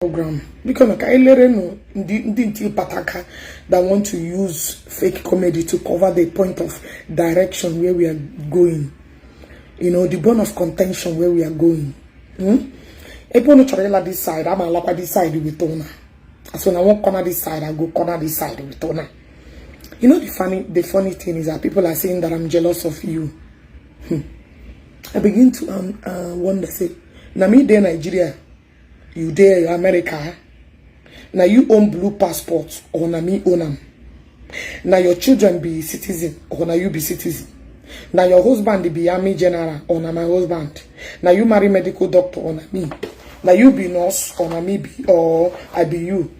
program because I know the pataka that want to use fake comedy to cover the point of direction where we are going. You know, the bone of contention where we are going. People no try this side, I'm a lapa this side with owner. So now I won't corner this side, I go corner this side with owner. You know the funny thing is that people are saying that I'm jealous of you. I begin to wonder, say, now me there Nigeria, you there America, now you own blue passport or now me own them. Now your children be citizen or now you be citizen. Now your husband be army general or now my husband. Now you marry medical doctor or now me. Now you be nurse or now me be or I be you.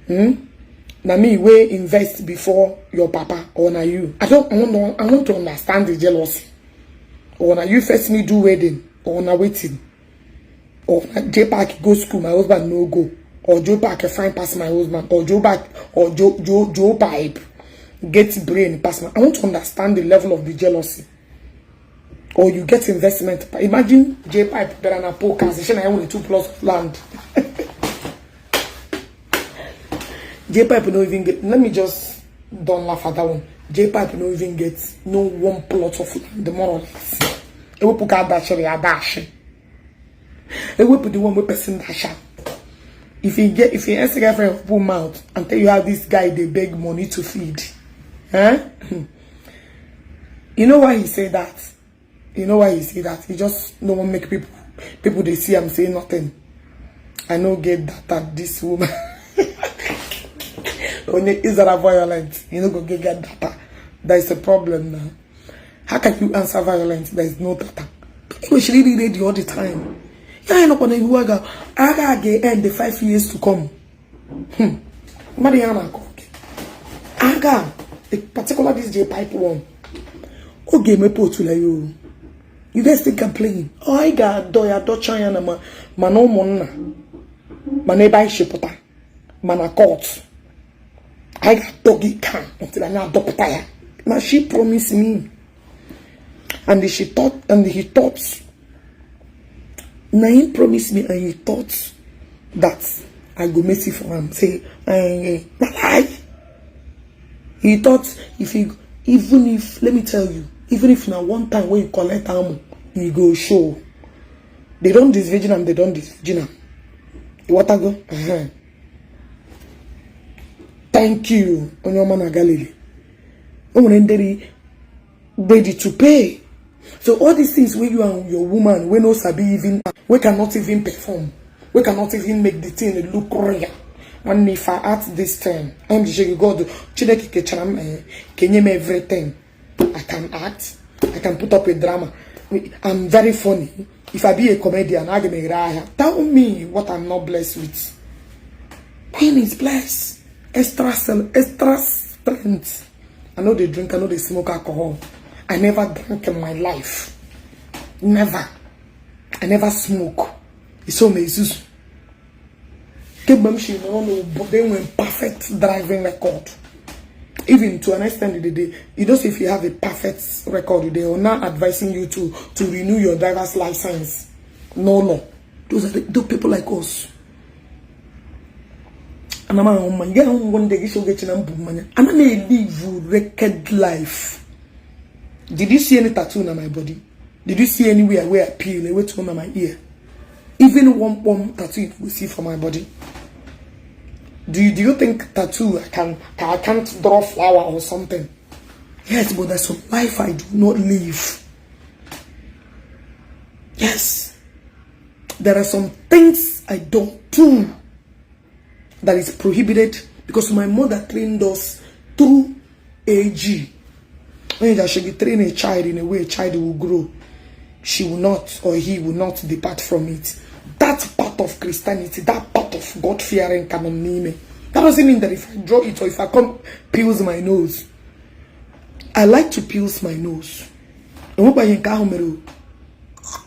Now me we invest before your papa or now you. I want to understand the jealousy. Or now you first me do wedding or now waiting. Or Jpac go school, my husband no go. Or Jpac fine pass my husband. Or Jpac or Jpac get brain pass my. I want to understand the level of the jealousy. Or you get investment. Imagine Jpac better than a poker. I only 2 plots of land. Jpac no even get. Let me just don't laugh at that one. Jpac no even get no 1 plot of land. The more or less. It will put out that dash. It will put the one with person dash. If you ask a girlfriend of pull out and tell you how this guy they beg money to feed, you know why he say that? You know why he say that? He just no one make people they see him say nothing. I know get that this woman when is that violent, you know go get data. That is the problem now. How can you answer violence? There is no data. People should really read all the time. Yeah, I know when you aga end the 5 years to come. Mariana aga a particular this Jpac one. Okay, me put to you. You guys think I'm playing? Oh, I got doya dochaya na mano monna. Maneba shipota. Mana court. I got doggy can until I now doctor. Now she promised me. And he thought. Now he promised me and he thought that I go messy for him. Say, lie. He thought even if let me tell you, even if now one time when you collect ammo, you go show. They don't disvirgin them, they don't disvirgin them. What I go? Thank you, Onyomana Galilee. Ready to pay. So all these things where you and your woman, we no sabi even, we cannot even perform. We cannot even make the thing look real. And if I act this time, I'm just God, can you everything? I can act. I can put up a drama. I'm very funny. If I be a comedian, I can tell me what I'm not blessed with. Queen is blessed. Extra strength. I know they drink, I know they smoke alcohol. I never drank in my life. Never. I never smoke. It's so amazing. But they went perfect driving record. Even to an extent, you know, if you have a perfect record, they are not advising you to renew your driver's license. No. Those are people like us. And I'm one day I'm gonna live record life. Did you see any tattoo on my body? Did you see anywhere where I peel away to my ear? Even one tattoo you will see from my body. Do you think tattoo I can't draw flower or something? Yes, but there's some life I do not live. Yes. There are some things I don't do that is prohibited because my mother trained us through AG. When she train a child in a way a child will grow, she will not or he will not depart from it. That part of Christianity, that part of God-fearing cannot mean me. That doesn't mean that if I draw it or if I come peels my nose. I like to peels my nose. You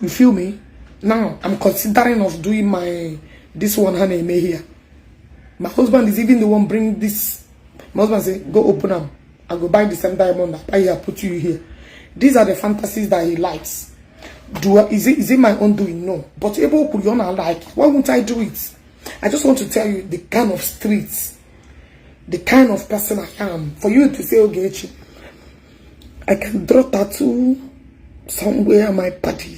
feel me? Now I'm considering of doing this one honey may here. My husband is even the one bring this. My husband say, go open them. I go buy the same diamond that I put you here. These are the fantasies that he likes. Is it my own doing? No. But able could you not like? Why won't I do it? I just want to tell you the kind of streets, the kind of person I am. For you to say, Ogechi, I can draw tattoo somewhere at my party.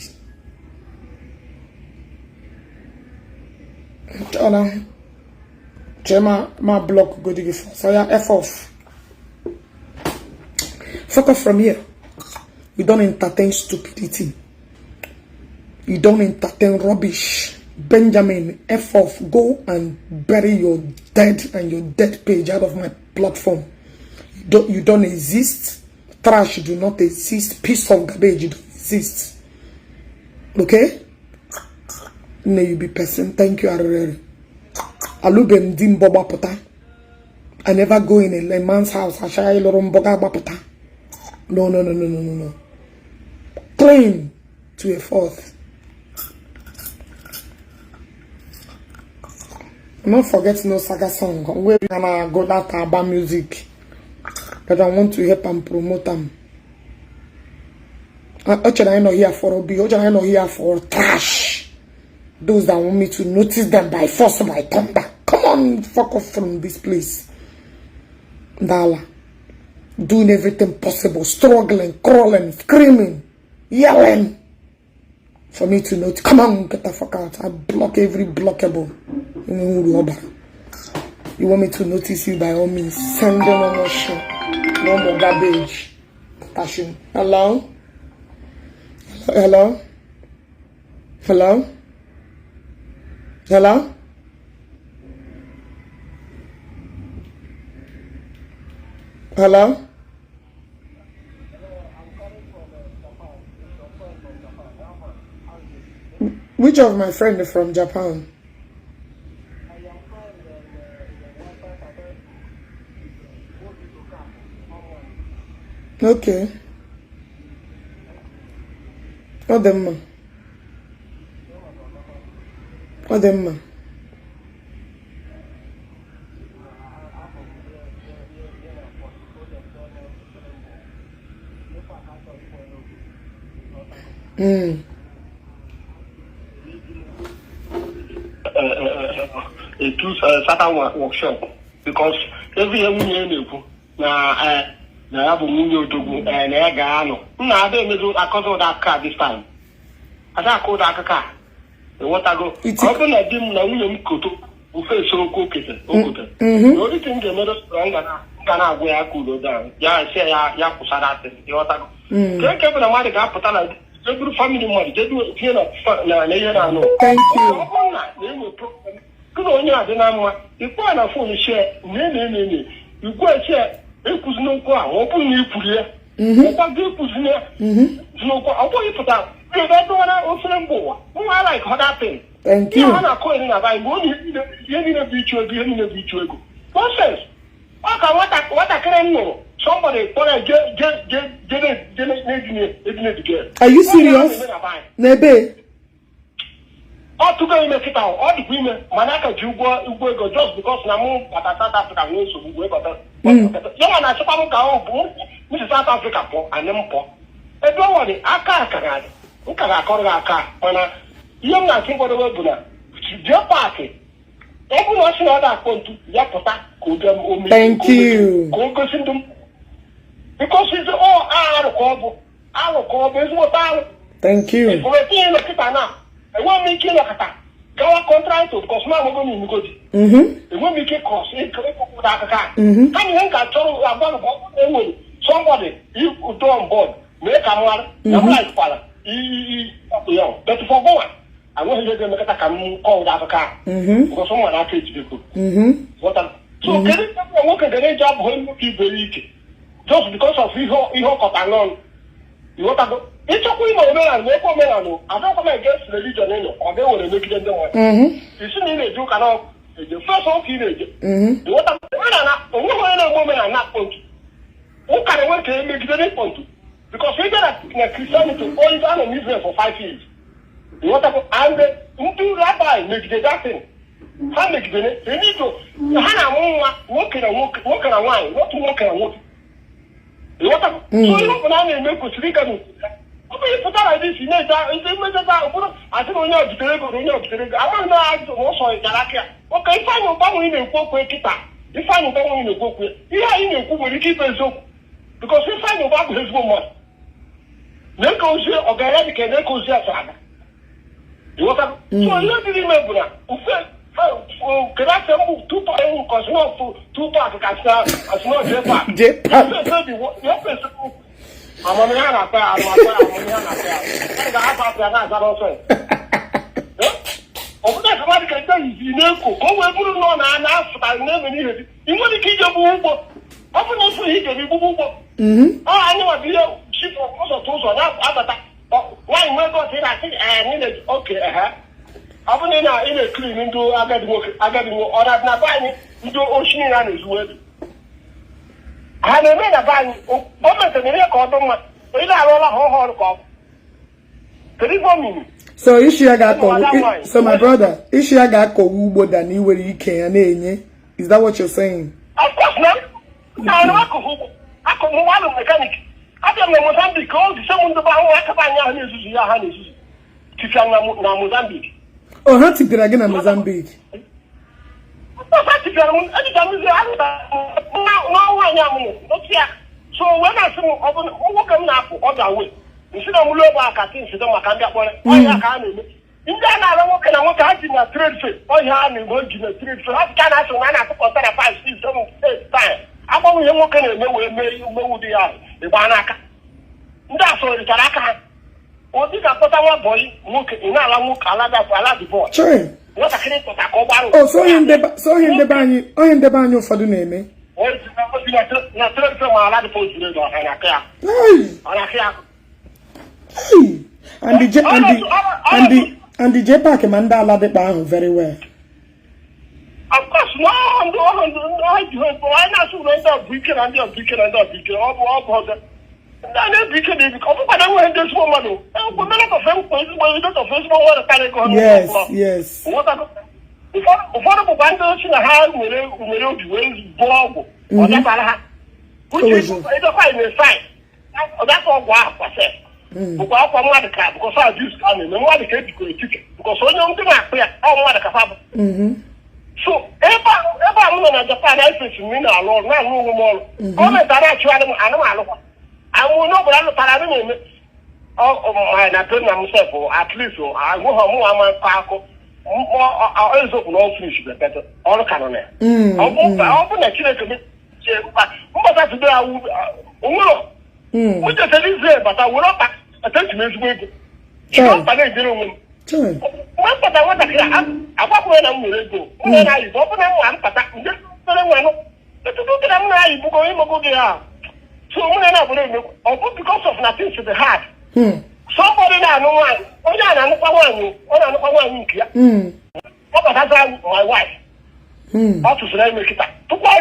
My block go to give. So yeah, F off. Fuck off from here. You don't entertain stupidity. You don't entertain rubbish. Benjamin, F off. Go and bury your dead and your dead page out of my platform. You don't exist. Trash do not exist. Piece of garbage don't exist. Okay? No, you be person. Thank you, Arere. Alubem dim boba pota. I never go in a man's house. I shall boga bapota. No. Train to a fourth. Don't forget no saga song. Where we gonna go that about music. But I want to help and promote them. I'm not here for obi. I'm not here for trash. Those that want me to notice them by force or by thunder. Come on, fuck off from this place. Dala. Doing everything possible. Struggling, crawling, screaming, yelling. For me to notice. Come on, get the fuck out. I block every blockable. You want me to notice you by all means. Send them no more shit. No more garbage. Passion. Hello? Hello? Hello? Hello? Hello? Which of my friends is from Japan? Okay. What them? What them? A two certain workshop because every year we na have a new to and I gano. Now they may do a cause that car this time. As I call that car. The water go. It's open a dim na William Koto who face so cookies. The only thing they made us wrong Gana where I could go down. Yeah, I say Yakusada, the water. Take up the money got put on every family money. They do it here. Thank you. Good on you, the number. If one of phone share, you go a share. It was no go. Open you put here. What do you put here? No go. I want you put out. You don't want to open board. Who I like how that thing. Thank you. I'm not calling about you in a beach or in a beach. What says? What I can know. Somebody Are you serious? Nebe. All to go make it out. All the women, Manaka, you go just because Namu, but South Africa knows who go better. You want to South Mrs. South Africa, and them poor. I don't want it. I can't. Who can I call a car? When you're not think what the word to Jpac. Everyone should know that point to Yapota. Thank you. Because it's all our call is what thank you. If we're look at now, I won't make it like that. Go on contract to because now we're going to go. It won't make it cost. It could put out a car. Can you think I told you somebody you could do on board, make a one, I'm like father. But for going, I want to make a call that a car. Because someone I teach people. What so get it work at the job when you keep the just because of his cut along. You want to go? It's a queen of men and local men. I don't come against religion or they will make them one. You see me, you cannot. The first one teenager. You want to woman are not point. Who can want to make any point? Because we got a Christianity only done in Israel for 5 years. You want to go and the rabbi make the that thing. How make it? They need to Hannah walking and walking away, not walking and walking. So you don't make a speak you put out this, you know, I think when you're doing good, I don't know how to also in Galakia. Okay, find your bone in a book with guitar. You find your bone in a book with, yeah, in a book with a keeper, so because you find your back with his woman. Nekos here, or Galactic, and Nekos here, father. You want to, so you don't remember that. Can I tell you 2 parts? Because not 2 parts as not Jpac. Jpac. I'm on the other side. I'm on the other side. I'm also. Oh, that's what I can tell you. Go where you know and ask by name. You want to keep your boo. Often also he can be boo. I know what you ship of also tools on that. Why not go to I think I needed okay. Often in a clean into I got more or that not buying into ocean and his word. I have made a buying almost a minute or so Ishiaga, so my brother, Ishiaga Ubo than you were is that what you're saying? Of course not. I come one mechanic. I don't know Mozambique because someone the Mozambique. Oh, how to get again in Mozambique? So when I say who come now for other way, instead of low back at things, don't make that one. I can't. In that I don't want to have in a trade fair. Oh, you have in a trade fair. How can I so when I put on 5, 6, 7, 8 times? I'm only walking in the way they are. The Banaka. That's all the Taraka. Or did I put our boy look in a before? Sure. What a credit for Taco. Oh, so him the banyo for the name. And the Jpac Mandala the ban very well. Of course, no, I not to rent a beacon and a beacon and a beacon. All yes. Affordable bundles in a house will be way blog or that. Which is quite a sign. That's all what I said. Because I'm the car because I just come in and want to get a ticket. Because when you're doing that, I want to come. So, every woman at Japan, I think you mean our Lord, not no more. Comment that I try them, I will know, but I'm a paradigm. Oh, my, I told myself, or at least, I will have more my park. I always open all fish, better. All canon. I'll open a chile to me. What I today, I will. What does it say? But I will not attend to this week. Sure. But I didn't. What I want to hear, I walk when I'm going to go. When I open one, but I'm just telling one. But to do that, I'm not going to go. So when I will because of nothing to the heart. Somebody now no one. Oh yeah, I know one. What about my wife? How to say make it up. To buy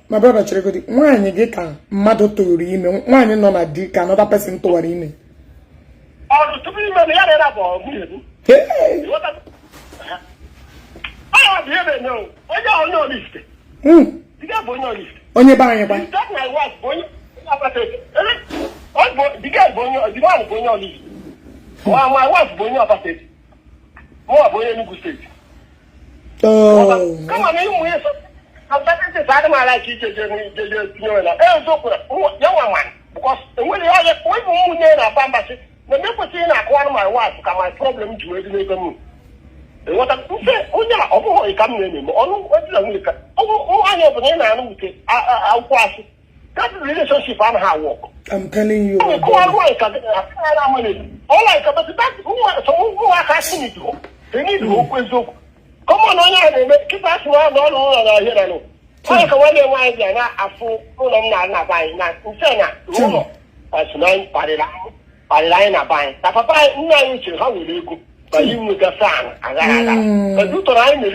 my brother Chirikoti, when you get mad to him, when you know that dick another person to worry me. Oh, to be my other hey, what I don't know. I don't know this. You got no list. On your buying, that's my wife, boy. The guy, boy, the one going on list. Well, my wife, boy, about it. Oh, boy, in good state. Oh, come on, anyway. I'm talking to Sadama like you, young man. Because when you are a point, you know, a bambassi, the people say, I want my wife, my problem to make them. What I'm saying, oh, yeah, oh, come in. Oh, I have an enemy. I'll pass it. That relationship and how work. I'm telling you. All I can but that's who I can't see it. They need to open. Come on, keep us one on here. I can wonder why they're not a full not buying that. That's nine by line of buying. Papa, how will you go? But you with the son, but you try me.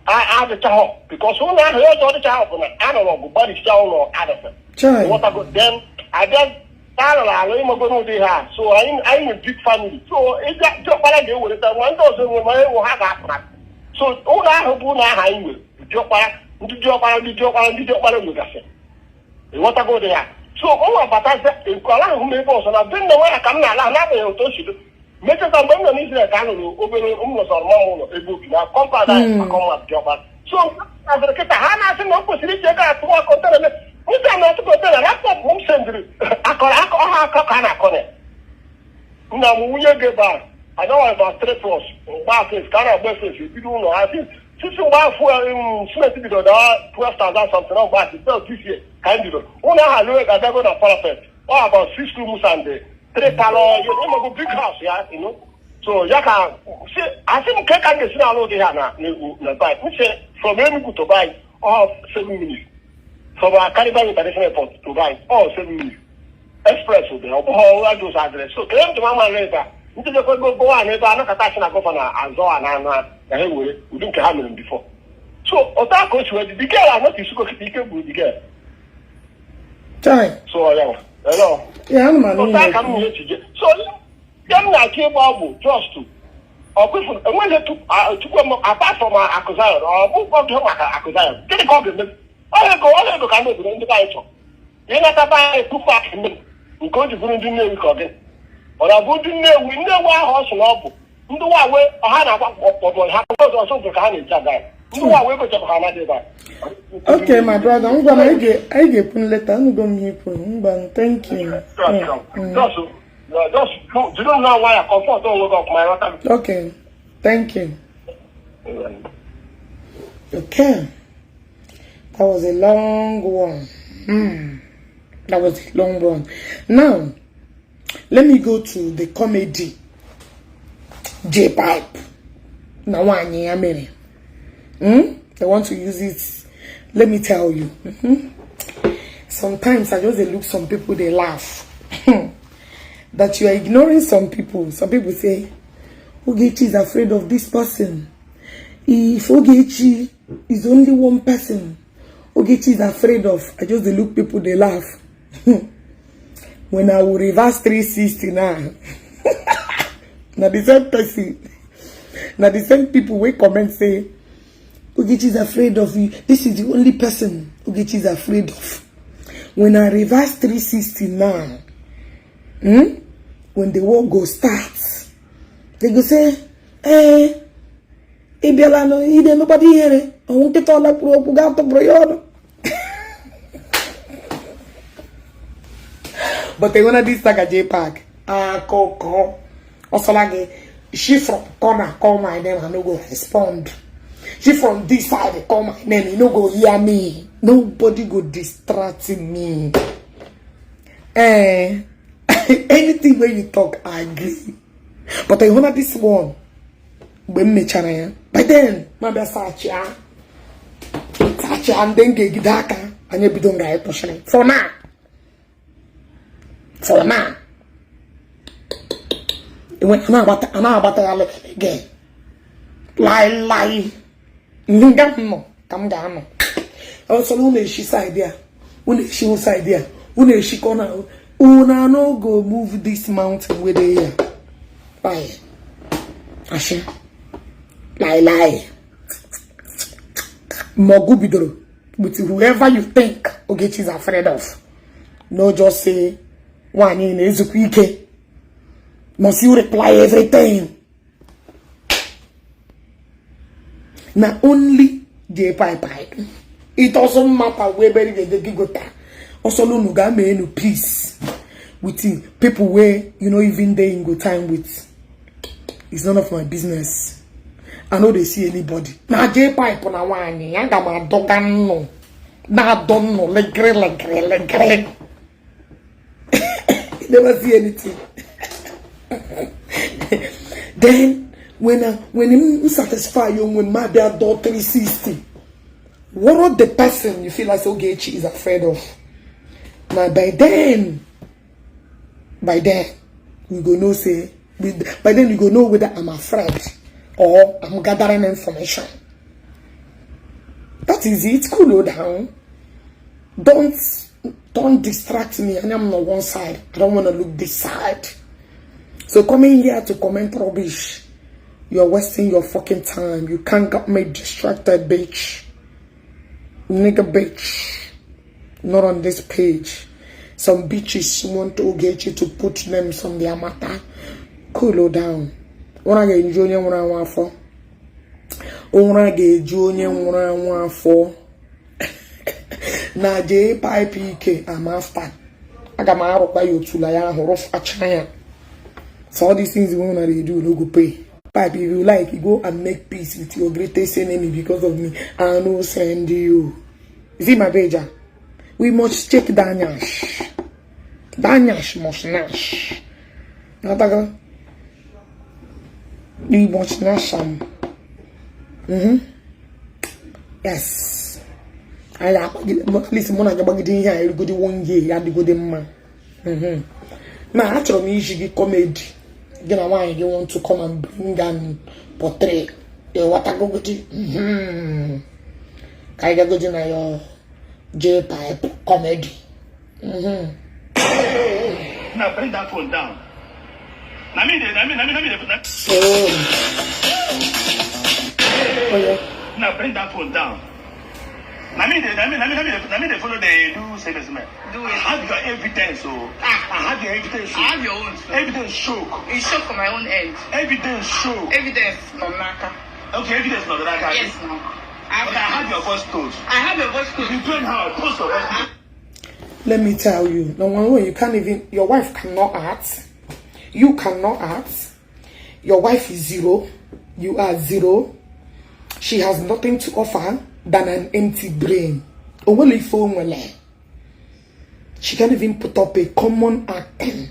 I have a child because when I heard all the child from an animal, but it's down or Addison. What I got then, I just so I'm a big family. So it's that job I do with it. 1,000 women will have that. So all I have done, I will. Job ndị diọkpara nwegasị ịghọtago dị ya. So ụmụ batazi ekwala ahụ m ebe ọzọ na dị nne nwa ya ka m na-ala na-abịaghị otu o sido mechata mgbe m nọ n'Izrel ka a nụrụ obere ụmụsọrọ mma ụlọ ebe obi na kọmpa anyị maka ọnwa diọkpara. So azịrị kịta ha na-asị na o kwesịrị iji ego atụwa kọntena eme nke na ọtụ kọntena laptọpụ m sendịrị ọha akọ ka a na-akọ ya nna m nwunye gị ebe a anaghị ebe 3 plus mgba fes ka a na-agba efesi ebido ụlọ ha títí wọ́n á fún sílẹ̀tì bìdọ̀ dá 12,000 something náà bá ti bẹ́ẹ̀ this year kàn bìdọ̀ wọ́n náà hà lóye gàdá go na parapet all about 6 rooms and 3 parlour you know go big house ya you know so ya ka ṣe àti mu kẹ́kẹ́ gẹ̀ sínú àlọ́ òde yà na báyìí n ṣe from Enugu to báyìí all 7 minutes from Calabar International Airport to báyìí all 7 minutes express òde ọ̀pọ̀ ọ̀rọ̀ àjò sàdrẹ̀ so kẹ́lẹ́ mi tó máa ma rẹ̀ ta n tẹ́jọ́ pé gbogbo wà ní ẹ̀ta anákàtà sí na gọ́fọ̀nà àzọ́ àná na he were ụdị nke ha mere before. So ọta ka o si wee dị the girl anọtị isuko kịta ike gburu the girl. So ya hello. Ọta ka m nye chije. So ya m na-achọ ịgba ọgwụ just to ọkwefu enweghị chukwu m apart from akụzayọ ọ bụ ọgụ maka akụzayọ gịnị ka ọ ga-eme ọla ego ka mebiri ndị anyị chọrọ ịnataba anyị tupu aka mmiri nke o ji bụrụ ndị Nnewi ka ọ gị ọ na-abụ ndị Nnewi ahụ ọ sị na ọ bụ ndị nwawe ọha na-agba ọdụ ha ọzọ ọzọ ka ha na-eji aga ya ndị nwawe gochapụ ha na dị ebe a. Okay, my brother, I'm going to get put later. I'm going to put. Thank you. Just you don't know why I comfort don't work off my water. Okay, thank you. Okay, that was a long one. That was a long one. Now, let me go to the comedy. Jpac. Now, they want to use it. Let me tell you. Sometimes I just look some people, they laugh. That you are ignoring some people. Some people say, Ogechi is afraid of this person. If Ogechi is only one person, Ogechi is afraid of. I just look people, they laugh. When I will reverse 360 now. Now the same person. Now the same people will comment say, Ogechi is afraid of you. This is the only person Ogechi is afraid of. When I reverse 360 now, when the war go starts, they go say, nobody here. I won't get all that pro. But they wanna this like a Jpac. Coco. Also like she from corner call my name and no go respond. She from this side call my name, you no go hear me. Nobody go distract me. Anything when you talk, I agree. But I wanna this one. When me chana, but then my best search and then get gidaka and you be don't get pushing. For now. When I'm about to again. Lie. Come down. Also, when she side there, when she was side there, when she gonna, una no go move this mountain with the here. Lie. Ashe. Lie. Mogubidoro. With whoever you think Ogechi is afraid of. No, just say, one in Ezukwike. Must you reply everything? Now only Jpac. It doesn't matter where they go. Also, no game peace with people where even they in good time with. It's none of my business. I know they see anybody. Now Jpac on a one, I got my dog no. Now don't know, like great. Never see anything. Then when him satisfy you when my dad do 360, what of the person you feel like Ogechi is afraid of? Now by then we go know say by then you go know whether I'm afraid or I'm gathering information. That is it. Cool down. Don't distract me. And I'm on one side. I don't want to look this side. So coming here to comment rubbish, you're wasting your fucking time. You can't get me distracted, bitch. Nigga bitch. Not on this page. Some bitches want Ogechi to put them on their matter. Cool down. Wanna get junior 114. Wanna get junior 114. Na Jpac I'm after. I got my rock by you to lie rough a china. So all these things you wanna do, no go pay. Pipe, if you like, you go and make peace with your greatest enemy because of me. I no send you. You see my pager? We must check Danyash. Danyash must nash. Nataga? We must nash him. Yes. I like listen when I get in here, I go to 1 year, I go to man. Now, actually, me should comedy. Then why you want to come and bring and portray what I go to? I go to your Jpac comedy. Now bring that phone down. Oh yeah. Now bring that phone down. Let me follow the do salesman. Do I it. have your evidence, so I have your evidence. I have your own. Evidence show. It's show for my own end. Evidence show. Evidence, no naka. Okay, evidence not that. Yes, no. But I have your voice code. I have your voice If code. you don't have, post your voice code. Let me tell you, no one way you can't even. Your wife cannot act. You cannot act. Your wife is 0. You are 0. She has nothing to offer than an empty brain. Only phone. She can't even put up a common acting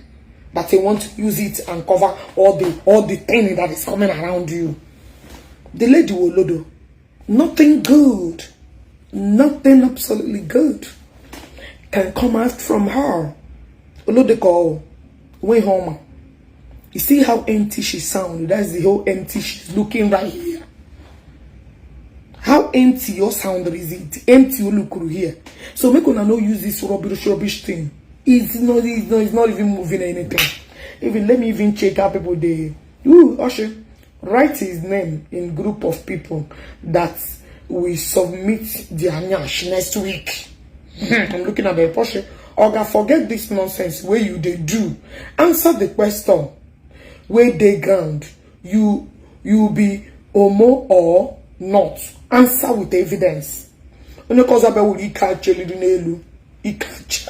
that they want to use it and cover all the pain that is coming around you. The lady will lodo. Nothing good. Nothing absolutely good can come out from her. Olodo call way home. You see how empty she sounds? That's the whole empty she's looking right here. How empty your sound is it? Empty you look here. So make una no use this rubbish thing. It's not even moving anything. Even let me even check how people they Usher, write his name in group of people that we submit their nyash next week. I'm looking at the Porsche. Oga, forget this nonsense where you they do. Answer the question. Where they ground. You be homo or not. Answer with evidence. When you cause about will you catch a little nail? You catch.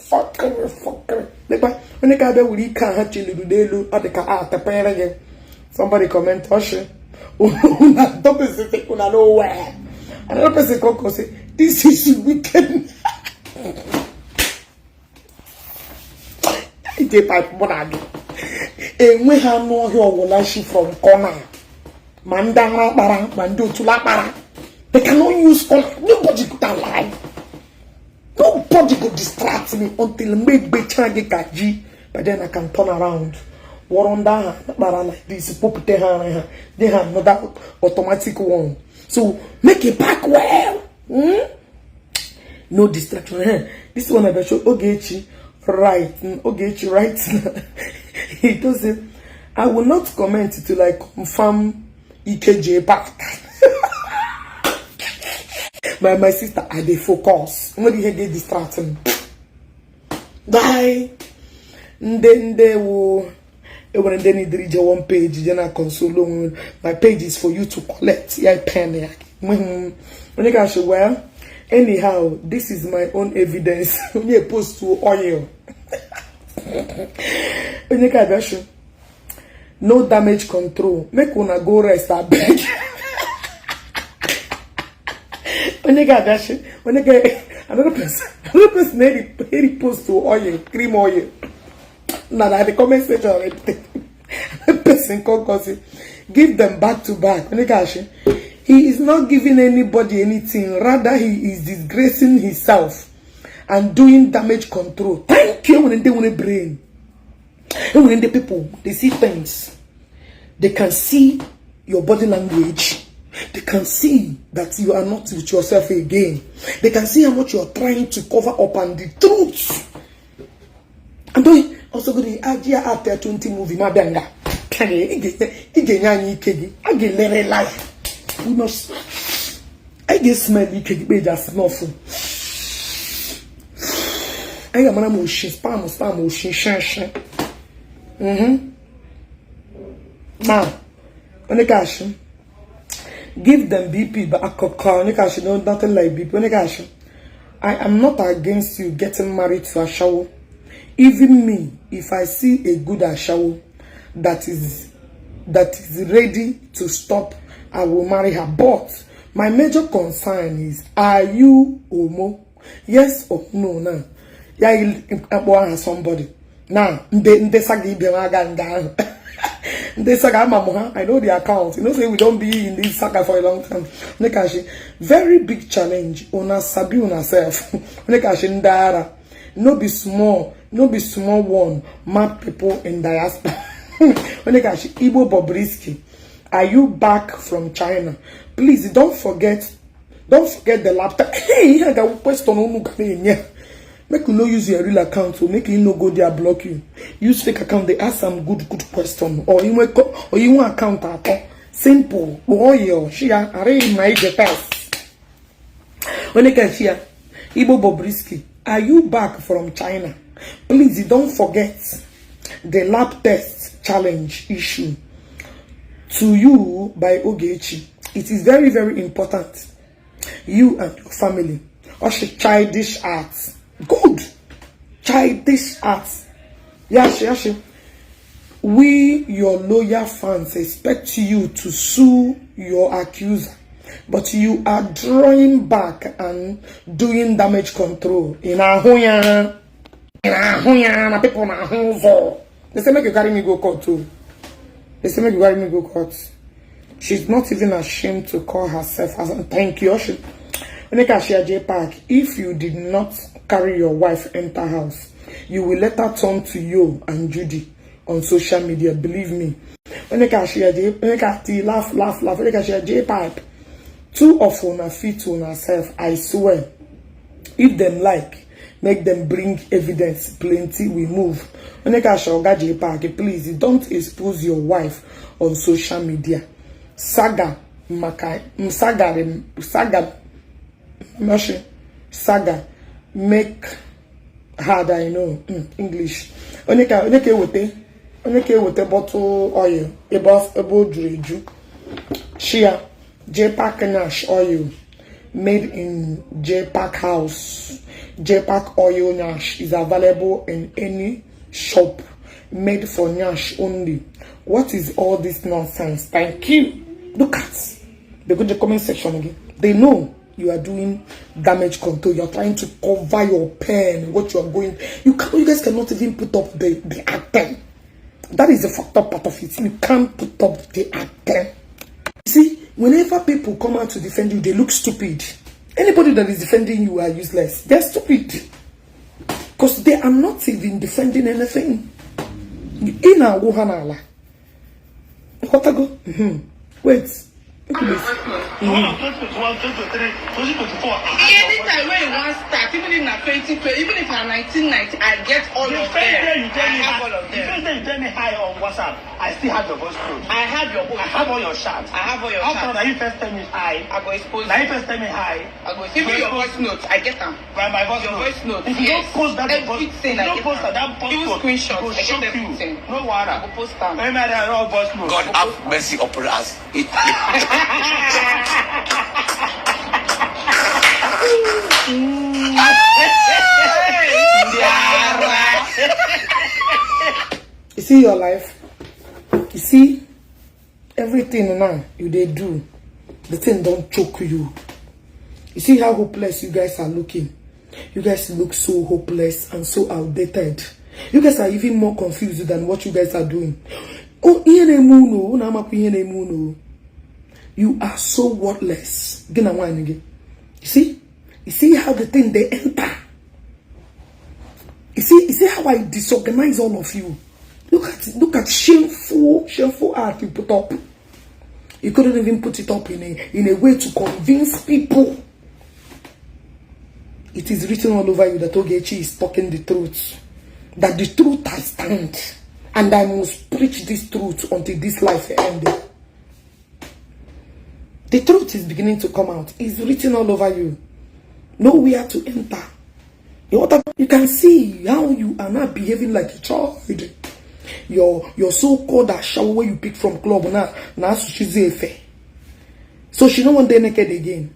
Fucker. When you catch will you catch a little nail at the car at the parent? Somebody comment, Oshe. Don't be sick, nowhere. Another person can say, this is wicked. Jpac monado. And we have no here will she from corner. Mandara para, mando to la para. They cannot use corner. Nobody could lie. Nobody could distract me until make better get G. But then I can turn around. War on that like this. They have another automatic one. So make it back well. No distraction. This one I show Ogechi. Right, Ogechi, right. He does it. I will not comment till I confirm Jpac. my sister, I they focus. When you get distracting, die. Then they will. When they need to reach one page, then I console. My page is for you to collect. Yeah, pen. When you guys well. Anyhow, this is my own evidence. When you post to oil. No damage control. Make una go rest, I beg. When you get another person any post to oil, cream oil. Now that the comment section already. Person call give them back to back. When you he is not giving anybody anything. Rather, he is disgracing himself and doing damage control. Thank you when they want a brain. And when the people, they see things. They can see your body language. They can see that you are not with yourself again. They can see how much you are trying to cover up and the truth. And then also go to Agia after 20 movie. My banga. I get life. We must. I get smelly cake, but just snuffle. I am a motion, spam, motion, shan. Now, when the cash, give them BP, but I could call cash, no, nothing like BP. When the cash, I am not against you getting married to a shower. Even me, if I see a good ashawo that is ready to stop, I will marry her. But my major concern is, are you homo? Yes or no? Now, yeah, you somebody. Now, I know the account. You know, say we don't be in this saga for a long time. Very big challenge. Una sabi una self. No be small one. Mad people in diaspora. Igbo Bobrisky, are you back from China? Please don't forget the laptop. Hey, I got a question. Make you no use your real account, so make you no go there block you. Use fake account. They ask some good question, or you want account at simple. Oh yo, shia array my Jpac. When you can share, Igbo Bobrisky, are you back from China? Please don't forget the lab test challenge issue to you by Ogechi. It is very, very important. You and your family. Or childish arts. Good. Childish arts. Yashi. We, your loyal fans, expect you to sue your accuser. But you are drawing back and doing damage control. In a people na home. They say make you carry me go court too. She's not even ashamed to call herself as thank you. Jpac, if you did not carry your wife enter house, you will let her turn to you and Judy on social media. Believe me. Jpac, two of una fit to herself, I swear. If them like, make them bring evidence. Plenty we move. Jpac, please don't expose your wife on social media. Saga, make hard, I know. English. Oneke wote bottle oil. Ebo dreju. Shia. Jpac Nash oil. Made in Jpac house. Jpac oil Nash is available in any shop. Made for Nash only. What is all this nonsense? Thank you. Look at. They go to the comment section again. They know you are doing damage control. You are trying to cover your pen. What you are going. You guys cannot even put up the acting. That is the fucked up part of it. You can't put up the acting. See, whenever people come out to defend you, they look stupid. Anybody that is defending you are useless. They're stupid. Because they are not even defending anything. In a Wuhanala. What I go? Wait. Anytime when you want to start, even if not 20, even if not 1990, I get all of them. I have all of them. The first day you tell me hi on WhatsApp, I still have your voice note. I have your voice. I have all your chats. I have all your chats. chats. Now you first tell me hi. I go expose. Now you first tell me hi. I go expose. Even your voice note, I get them. By my voice your note. Voice note. If you don't post that, everything I get. Post that post even screenshots, go I shock get you. everything. No water. I go post them. Voice note. God have mercy upon us. You see your life. You see everything now you they do. The thing don't choke you. You see how hopeless you guys are looking. You guys look so hopeless and so outdated. You guys are even more confused than what you guys are doing. Oh, you are so worthless. You see how the thing they enter. You see how I disorganize all of you. Look at shameful art you put up. You couldn't even put it up in a way to convince people. It is written all over you that Ogechi is talking the truth. That the truth I stand. And I must preach this truth until this life ends. The truth is beginning to come out. It's written all over you. Nowhere to enter. You can see how you are not behaving like a child. Your so-called shower where you pick from club now she's a fair. So she don't want them naked again.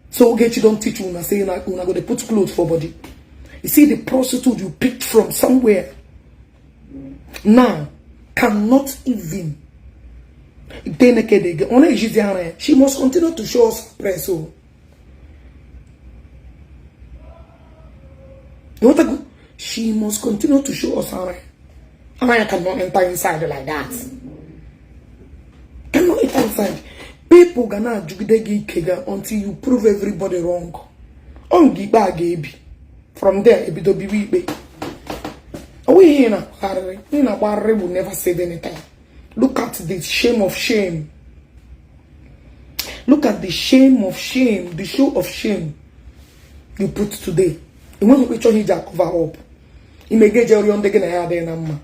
So Ogechi don't teach you say una go to put clothes for body. You see the prostitute you picked from somewhere now cannot even they naked again. She must continue to show us press. So you want to go? She must continue to show us her. I cannot enter inside like that. Cannot enter inside. People gonna kega until you prove everybody wrong. From there, it will be weak. We here will never say anything. Look at the shame of shame. Look at the shame of shame, the show of shame you put today. You want to picture hijab cover up. You may get your own again.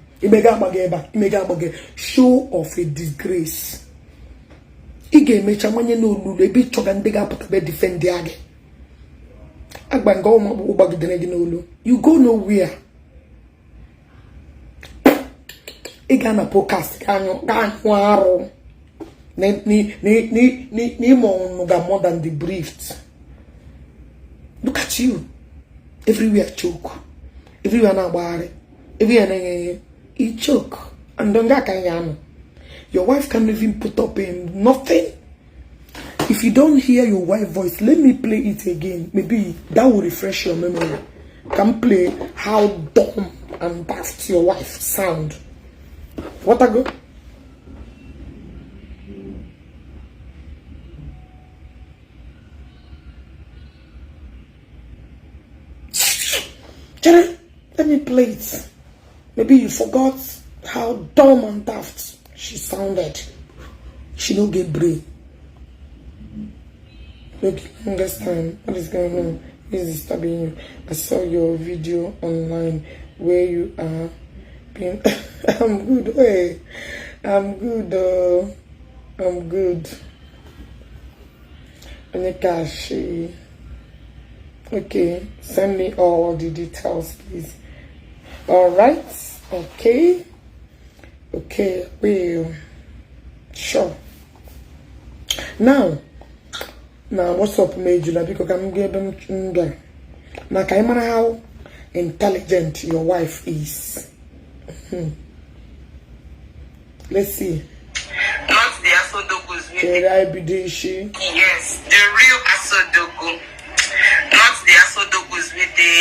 Show of a disgrace. Ige mecha manye no lulu ebi choga ndega put defend the age. You go nowhere. Igana podcast kanwaro. Ni more than the briefed. Look at you. Everywhere choke. Everywhere na bare. Everywhere you choke. And don't get your wife can't even put up in nothing. If you don't hear your wife's voice, let me play it again. Maybe that will refresh your memory. Can play how dumb and daft your wife sound. What I go? Jerry, let me play it. Maybe you forgot how dumb and daft she sounded. She don't get brain. Look, longest time. What is going on? This is disturbing you. I saw your video online where you are being. I'm good. Hey, I'm good. I'm good. Onekashi. Okay, send me all the details, please. All right. Okay. Okay, well, sure. Now, what's up, Major? Because I'm getting now, can you how intelligent your wife is? Let's see. Not the Asodogus. Yes, the real Asodogu. Not the Asodogus with the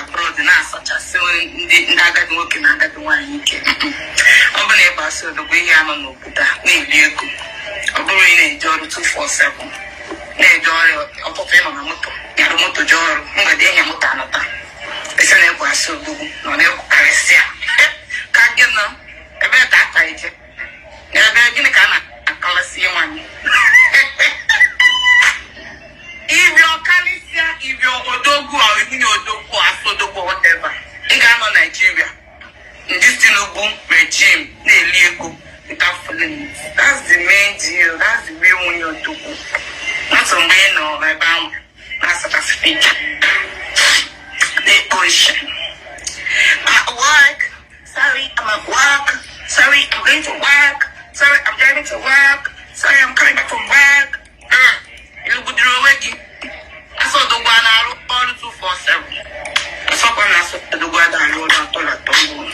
abroad now, such as the Nagat working under the one. I'm going to pass the way I'm on the maybe I'm going to enjoy 247. Enjoy a pop on a motor. Yamamoto Jor, Yamutanata. It's an Ebaso, no Caresia. Can't get them. I bet that tight. Never going to color see one. If you're Calicia, if you're Odogu or even your Dogu, Asodogu, whatever, in Ghana, Nigeria, in this Tinubu regime, they legal without following. That's the main deal. That's the real one you're Dogu. Not some way, no, my bound. That's what I speak. The ocean. I'm at work. Sorry, I'm at work. Sorry, I'm going to work. Sorry, I'm driving to work. Sorry, I'm coming back from work. You look good already. I saw the one I wrote all the 247. I saw one I saw the one I wrote all the time.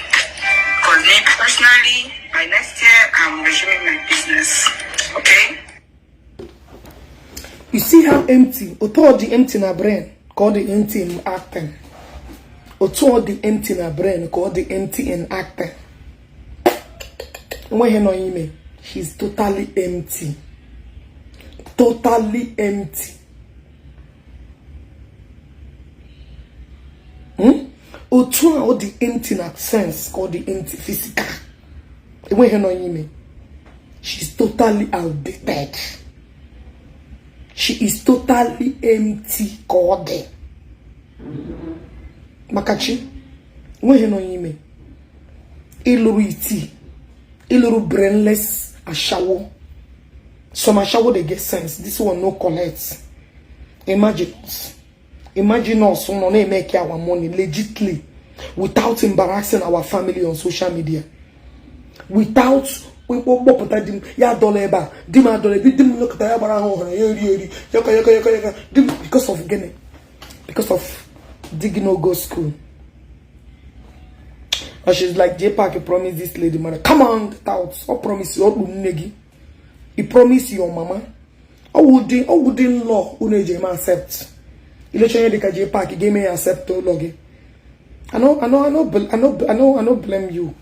Because me personally, by next year, I'm resuming my business. Okay? You see how empty? Oto the empty in her brain, called the empty in acting. Oto the empty in her brain, called the empty in acting. When you know email, she's totally empty. Totally empty. Oto all the empty in sense, called the empty physical. When you know email, she's totally outdated. She is totally empty, God. Makachi, when you know me, a little brainless, a shower. Some are sure they get sense. This one no collect. Imagine us. Imagine us no make our money legitly without embarrassing our family on social media. Without because of Guinea. Because of digging no go school. And she's like, Jpac promised this lady, man. Come on, get out. I promise you, negi. He promised your mama. I wouldn't law who accept. Election de Jpac gave me accept to log. I know blame you.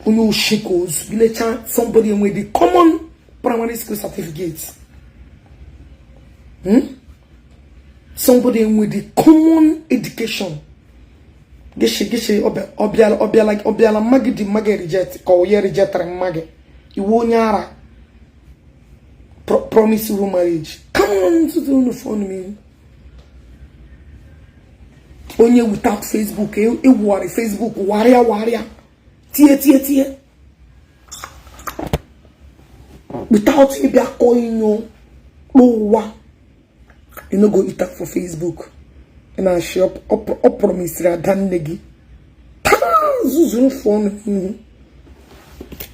Unu shikos, election somebody with the common primary school certificates. Somebody with the common education. Geshe obiala magi di magi reject ko ye reject magi. Iwo nyara. Promise you marriage. Come on to the phone me. Only without Facebook, worry Facebook, warrior. Tie. Without you be calling you, you no go eat up for Facebook. And I shop up promise ra dan negi. Zuzu phone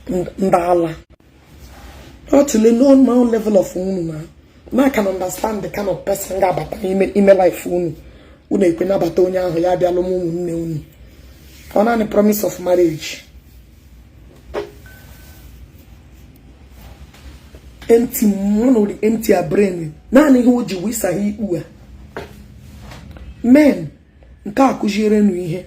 ndala. Actually, no my own level of phone now. Now I can understand the kind of person that about email life phone. Una ikwena batonya ho ya bia lo mu nne unu. Ona the promise of marriage. Empty one or the empty brain. Na ni ho ji wisa hi uwa. Men nka akujire nu ihe.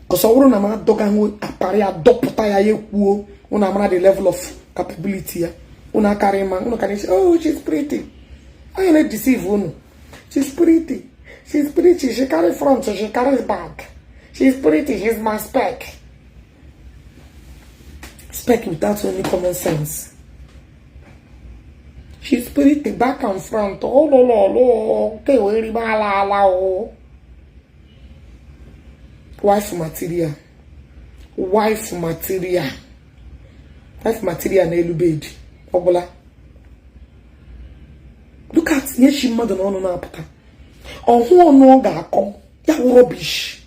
Koso wuru na ma doga ho apare adopta ya yekuo. Una mara the level of capability ya. Una karima, una can say, oh, she's pretty. I ain't deceive unu. She's pretty. She's pretty. She carries front, so she carries back. She's pretty. She's my spec. Spec without any common sense. She's pretty back and front. Oh, lo. Okay, where la. Wife material. Wife material na elubedi. Obola. Look at yeshi mother no na apụta. Ohu no ga-akọ. Ya rubbish.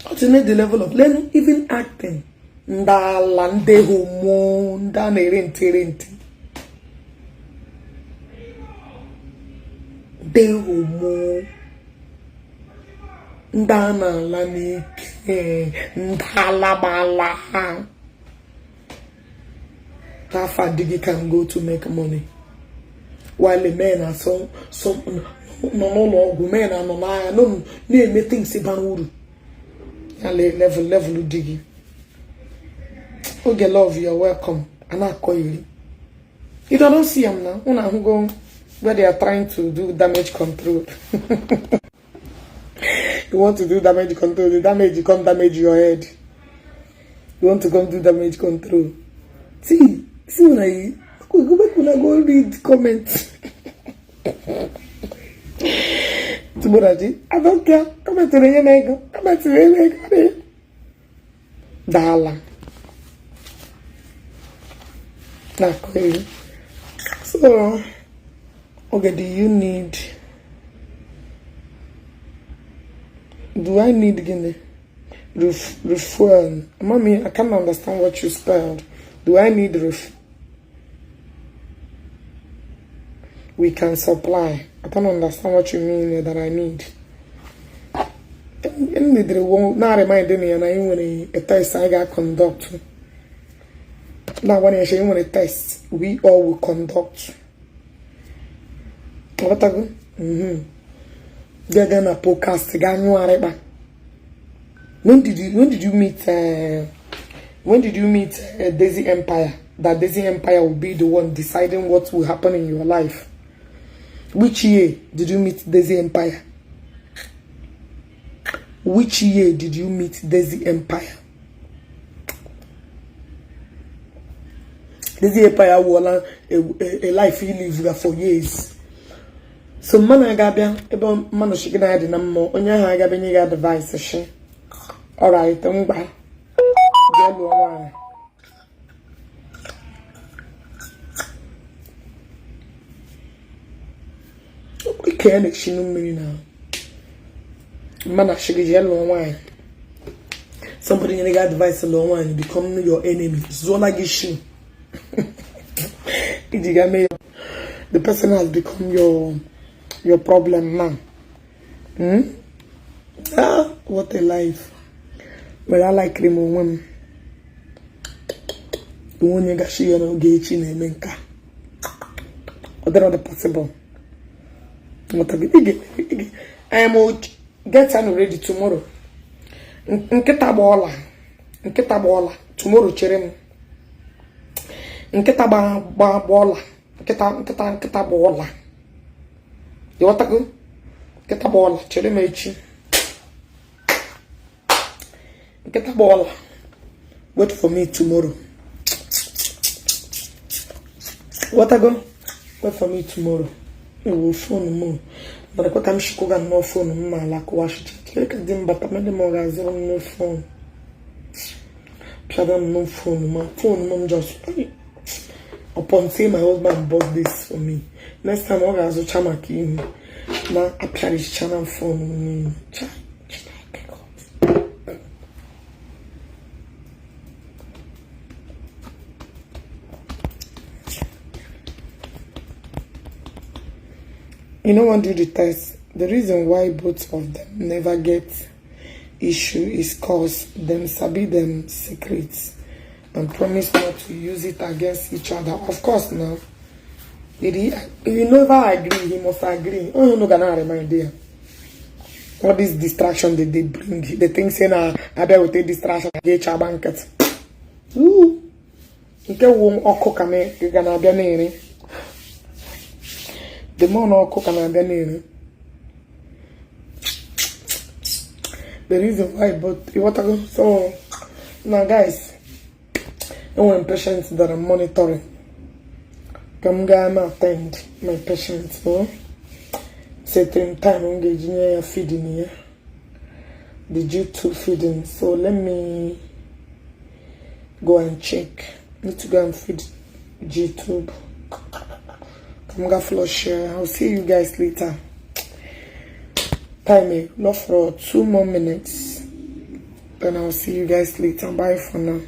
What is the level of learning, even acting? Ndala nde homo nda na renti. De homo nda na la nike ndala bala. How far Diggy can go to make money? While the men are some no men are no me things ibanuru. Level Diggy. Okay, love, you're welcome. And I call you. You don't see them now. When I'm going where they are trying to do damage control. You want to do damage control, the damage you come damage your head. You want to come do damage control. See when I go back when I go read comments. Tomorrow, I don't care. Comment to the nego. Comment to the nego. Dala. Okay. So, okay, do I need Guinea? Refuel. Mommy, I can't understand what you spelled. Do I need we can supply. I don't understand what you mean that I need. Now remind me and I want a test I got conduct. Now when I say you want a test, we all will conduct. What are you? They're gonna podcast again. When did you meet Daisy Empire? That Daisy Empire will be the one deciding what will happen in your life. Which year did you meet Daisy Empire? Which year did you meet Daisy Empire? Daisy Empire was a life he lived for years. So man agabia ebe man shiki na yadi na mo onya ha agabia nyi ga device she. All right, ngba. Gelu can actually now. Man, actually, yellow wine. Somebody in the advice alone wine become your enemy. Zola Gishi. The person has become your problem now. Ah, what a life. But I like them women. The one you got she and Ogechi na Menka. Other possible. What a big. I am get ready tomorrow. Nketa bola tomorrow cherem. Nketa bola. Nketa bola. You want to go? Nketa bola cherem echi. Nketa bola. Wait for me tomorrow. What I go? Wait for me tomorrow. You will phone more. But I got sugar no phone. Like wash it. Like I didn't, but I made them no phone. Them no phone. My phone, mom just upon saying my husband bought this for me. Next time I was a chamaki. Now I cherish channel phone. You know what do the test? The reason why both of them never get issue is cause them sabi them secrets and promise not to use it against each other. Of course now. He never agree, he must agree. Oh, no gonna remind you. All this distraction that they bring, the things saying I bet with the distraction get your banket. Ooh. Nke wo oko kame gana bia nere. The more no cook and then the reason why, but you want to go. So now, guys, I want patients that I'm monitoring. Come, guys, attend my patients. No, certain time I'm engaging here feeding here. The G2 feeding. So let me go and check. Need to go and feed G2. I'm gonna flush. I'll see you guys later. Time not for 2 more minutes. Then I'll see you guys later. Bye for now.